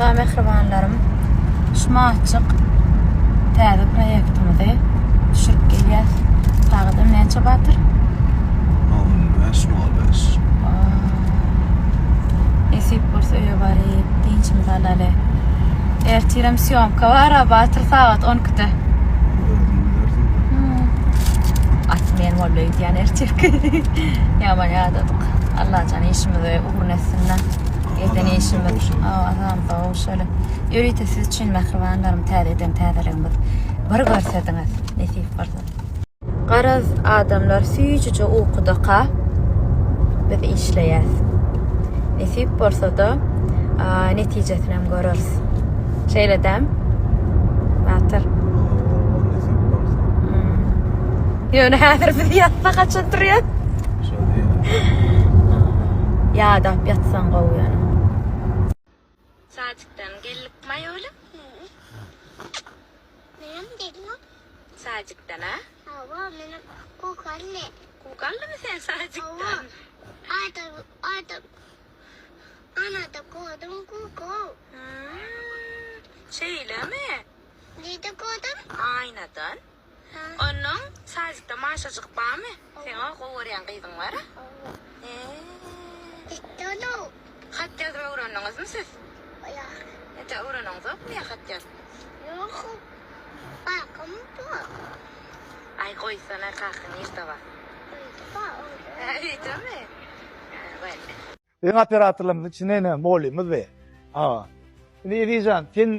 Ynha mähribanlarym, şumatjyk täze proýektimizi düşürip gelýäs. Sagadam näçe Batyr? 15.05. Nesip bolsa öýe baryp, dynçymyzy alaly. Ertirem sýomka bar-a Batyr sagat 12-de. Özüň bilersiň. Hmm. At men boldy öýdýän ertirki. Ýaman ýadadyk. Allajan işimizi ugruna etsin-de. Eden işimiz azamyza gowşaly. Ýörite siz üçin mähribanlarym täze eden täzeligimiz. Bir görsediňiz, nesip bolsa. Garaz adamlar süýjüje ukudaka biz işleýäs. Nesip bolsada netijesinem göreris. Şeýle däm? Batyr. Nesip bolsa. Hmm. Ýöne häzir biz ýatsak haçan turýas? Şo diýýän. Ýadap ýatsaň gowy ýöne. Sadikden geldik maýoly. Menem geldim. Sadikden a? Hawa, menem kukally. Kukallymy sen sadikden? Hawa. Adam, adam. Anada kodum kuku. Şeýlemi? Nide kodum? Aýnadan. Onnoň sadikde Maşajyk barmy? Seň o gowy görýän gyzyň bar-a? Hat ýazyp öwrendiňizmi siz? Ýok. Entek öwreniňzokmy ýa hat ýazyp? Ýok. Kakam bar. Aý goýsana kakaň nirde bar? Öýde bar. Öýdemi? Boldy. Biziň operatorlarymyzyň içinde ine mugallymymyz be. Ha. Indi Ezizjan, sen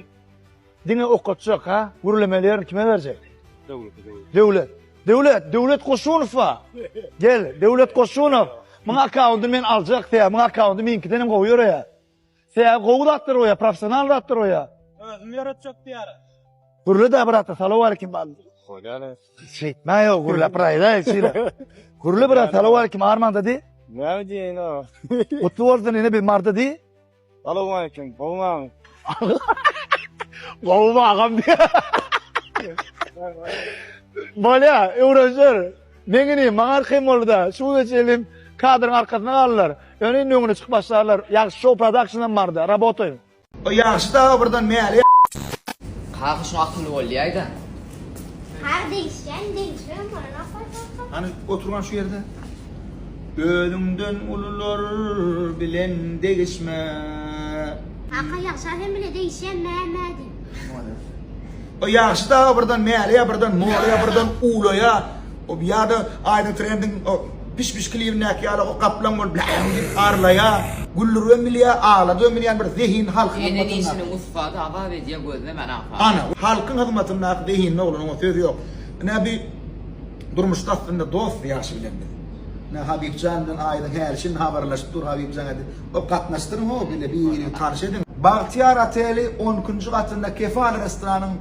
diňe okatjak, ha? Gürlemeli ýerini kime berjek? Döwlete, döwlet. Döwlet. Döwlet, Döwlet Goşunow bar. Gel, Döwlet Goşunow. Muň akkaundyny men aljak, sebäbi muň akkaundy meňkiden hem gowy ýöreýär. Sebäbi gowy zatlar goýýar, professional zatlar goýýar. Özüm ýöretjek diýýär. Gürle-dä brat, salowaleýkim bal. Bolýar. Şeýtme ýok, gürläp bir aýdaý şeýle. Gürle biraz salowaleýkim armanda diý. Näme diýeýin o? Gutly bolsun ine biz Marda diý. Salowaleýkim, gowmy? Gowmy agam diý. Bolýa, öwrenişer. Meň inim, maňa arkaýyn boldy-da. Şu güne çenli kadryň arkasynda galdylar. Ýöne indi öňüne çykyp başlarlar. Ýagşy şou prodakşnam bardy. Rabotaýyn. O ýagşy dagy birden mäli. Kaka şu akylly bolýaýda. Har degişýän degişmem bolanok bolsa. Hany oturgan şu ýerde. Özüňden ulular bilen degişme. Kaka ýagşy sen bile degişýän mä mä diýip. O ýagşy dagy birden mäleýär, birden molaýar, birden uwlaýar. O ýa-da Aýdyň trendiň o piş-piş klibindäki ýaly o gaplaň bolup läň diýip arlaýar. Güldüribem bilýär, agladybam bilýän bir zehin halkyň Ene hyzmatyndaky. işiniň ussady azap edýär gözlemän aňsat. Ana, halkyň hyzmatyndaky zehinli oglan oňa söz ýok. Ine bi durmuşda aslynda dost ýagşy bilen biz. Ine Habibjan bilen Aýdyň häli şindi habarlaşyp dur Habibjan aýdy. O gatnaşdyryň ho bile bir-biriňi tanyş ediň. Bagtyýar oteli on ikinji gatynda Kefal restoranyň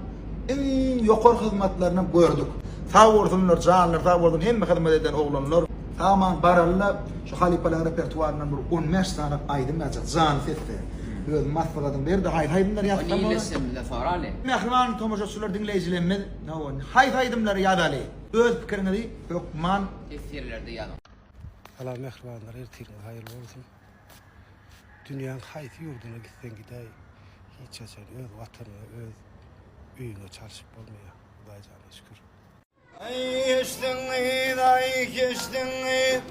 Iň ýokary hyzmatlaryny gördük. Sag bolsunlar janlary sag bolsun hemme hyzmat eden oglanlar. Sag-aman baralyda şu halypalaň repertuaryndan bir 15 sany aýdym ýazjak jany sesde. Özüň maslahatyňy ber-de haýsy aýdymlary ýazsam Ony bolar? ildeşlerimize soraly. Mähriban tomaşaçylar diňleýjilerimiz haýsy aýdymlary ýazaly? Öz pikiriňizi hökman Teswirlerde ýazyň. Salam mähribanlar ertiriňiz haýyrly bolsun. Dünýäň haýsy ýurduna gitseň gidäý hiç haçan öz watanyňa öz öýüňe çalşyp bolmaýar Hudaýjana şükür. Aý geçdiň gyz, aý geçdiň gyz,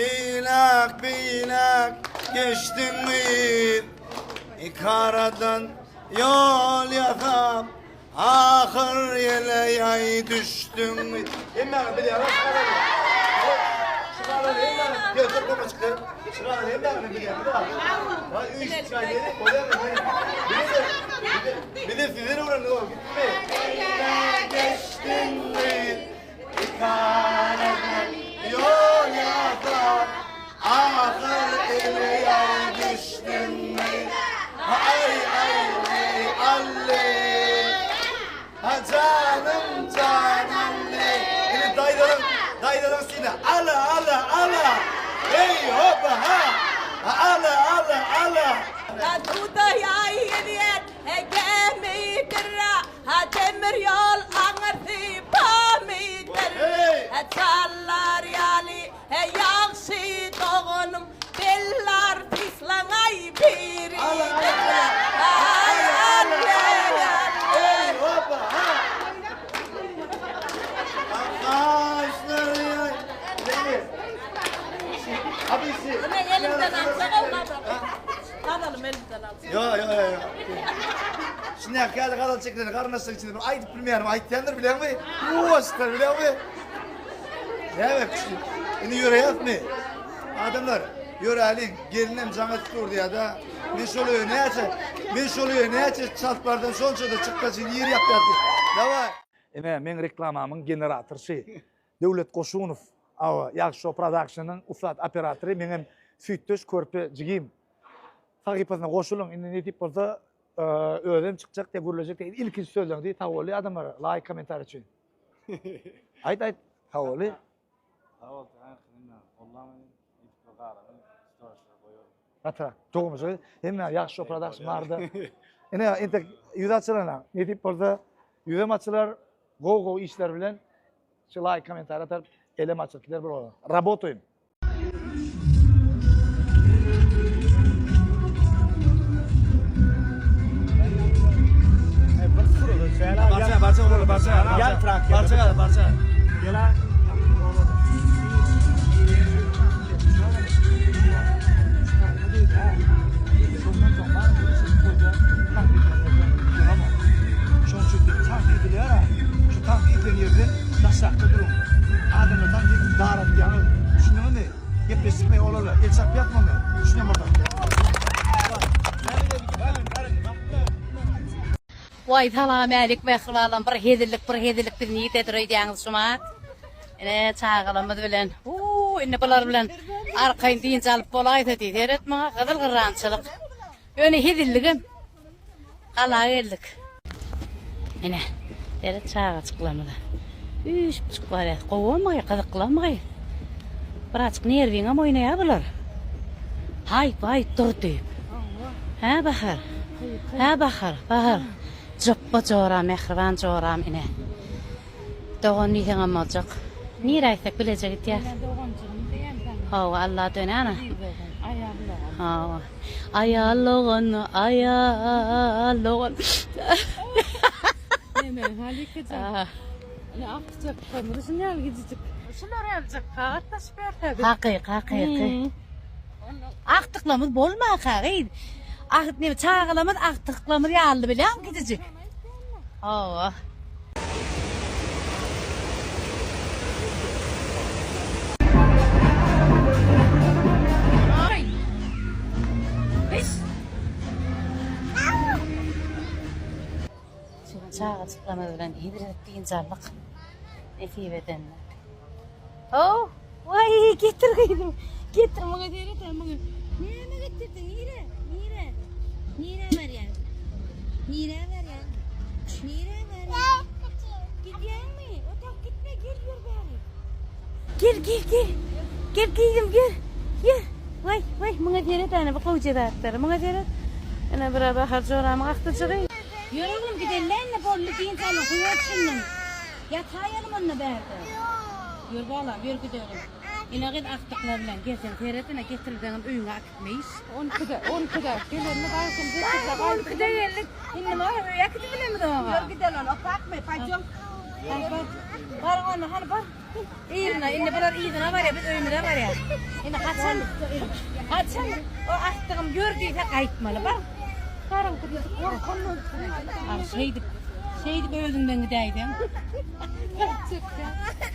Eýläk beýläk geçdiň gyz. Ikaradan ýol ýasap, Ahyr ýele ýaý düşdüň. Hemmäňiz bilýäňiz şu gazaly. Şu gazaly hemmäňiz gel dur goma çyk gel. Şu gazaly hemmäňiz bilýäňiz. Ha üýşüp çaý gelip bolýarmy? Bize bize sizden öwrendik o gitme. Geçdiň Ikaradan ýol ýasap, ahyr ele ýaý düşdüňmi? Aý, aý,Ally! Ha janym, janally! Indi daýzalaň, daýzalaň üstüne ala, ala, ala! Eý, hopa, ha! Ala, ala, ala! Suwda ýaý gezýän gämidir. Ha demir ýol aňyrsy pamydyr, Çallar ýaly ýagşy doganym, Bellar pislaňaý biridir. Elimden alsak Gazalym elimden alsak. Ýo, ýo, ýo, ýo. Şundaky ýaly gazal çekilen garyndaşlaryň içinde bir aýdyp bilmeýänim aýtýandyr bileňmi? Ýuwaşlar bileňmi? Näme kişi? Indi ýöreýäsmi? Adamlar, ýöräliň. Gelinem jaň edip dur diýýär-de. Men şol öýe näçe, men şol öýe näçe çalt bardym, şonça-da çykdajyny ýer ýapýar diýip. Dawaý. Ine, meň reklamamyň generatorşy. Döwlet Goşunow, awa, Ýagşy Şou Prodakşnyň ussat operatory, meňem süýtdeş körpe jigim. Sahypasyna goşulyň, indi nesip bolsa, özem çykjak diýip gürlejek diýip, ilkinji sözleriňi diý, sag bolly adamlara, laýk, kommentariý üçin. Aýt, aýt, sag bolly. Sag bol, Gatyrak, dogumjy, hemme Ýagşy Şou Prodakşn barda. Ine, entek ýüz açylana, nesip bolsa, ýüzem açylar, gowy-gowy işler bilen. Şu laýk kommentariýa atarp elem açyp gider bir ola. Rabotaýym. Barça barça ola barça. Gel Trakya. Barça gel barça. Gel ha. Şonuň üçin tank edilýär. Şu tank edilen ýerden daşrakda duruň. Adamlar tank edip daraltýaňyz. Düşündiňizmi? Gepleşdirmeý olarla. El çarpýasmy onda? Düşünýän bolsaň. Waý salamälik mähribanlarym bir hezillik bir hezillik biz nidedir öýdýäňiz şumat ine çagalarymyz bilen huu indi bular bilen arkaýyn dynç alyp bolaýsa diý seret maňa gyzyl gyrrançylyk ýöne hezilligem Gala geldik. Ine, seret çagajyklarymyza. Üýşüp çykyp barýas. Gowumy, gyzyklymy? Birazjyk nerwiňem oýnaýar bular. Haý, baý, dur diýip. Hä, Bahar? Hä, Bahar, Bahar. Jopba joram, mähriban joram, ine. Dogan diýseňem boljak. Nirä gitsek bileje gidýäs. Hawa, Alla döne ana. Hawa. Aýal dogan, aýal dogan. Neme, halykajan. Ine agtyjak kömür şuny ýaly gijijik. Şular ýalyjak gatnaşyp ýörse. Hakyky, hakyky. Agtyklarymyz bolmaka gyz. Agt neme çagalarymyz agtyklarymyz ýalydy bilýäňmi kiçijik. Hawa. Çagajyklarymyz bilen hezil edip dynç aldyk. Nesip edende. How! Waý, getir gyzym. Getir muňa seret ha muňa. Näme getirdiň? Nire? Nire? Nire barýaň? Nire barýaň? Nire barýaň? Gidýäňmi? Otak gitme, gel ýör bäri. Gel, gel, gel. Gel gyzym, gel. Gel. Waý, waý, muňa seret ana bu gowja zatlary. Muňa seret. Ene bir Bahar joramyň agtyjygy. Ýör oglum gidelim indi boldy dynç alyň suwa düşündim. Ýataýalym onda bärde. Ýör balam, ýör gidelim. Ine gyz agtyklar bilen gelseň seret ine getirseňem öýüňe äkitmeýis. On ikide, on ikide gelenimiz agşam sekizde gaýdyp. On ikide geldik. Indi bar öýe äkidip bilemiz oňa. Ýör gidelim, otakmy? Paýdýom. Hany bar. Baryň onda, hany bar. Yzyna, indi bular yzyna barýar, biz öýümize barýas. Indi haçan, haçan o agtygym ýör diýse gaýtmaly. Bar. Baryň gyz, gorkandan. Şeýdip, şeýdip özüňden gidäýseň. Gaýtjak.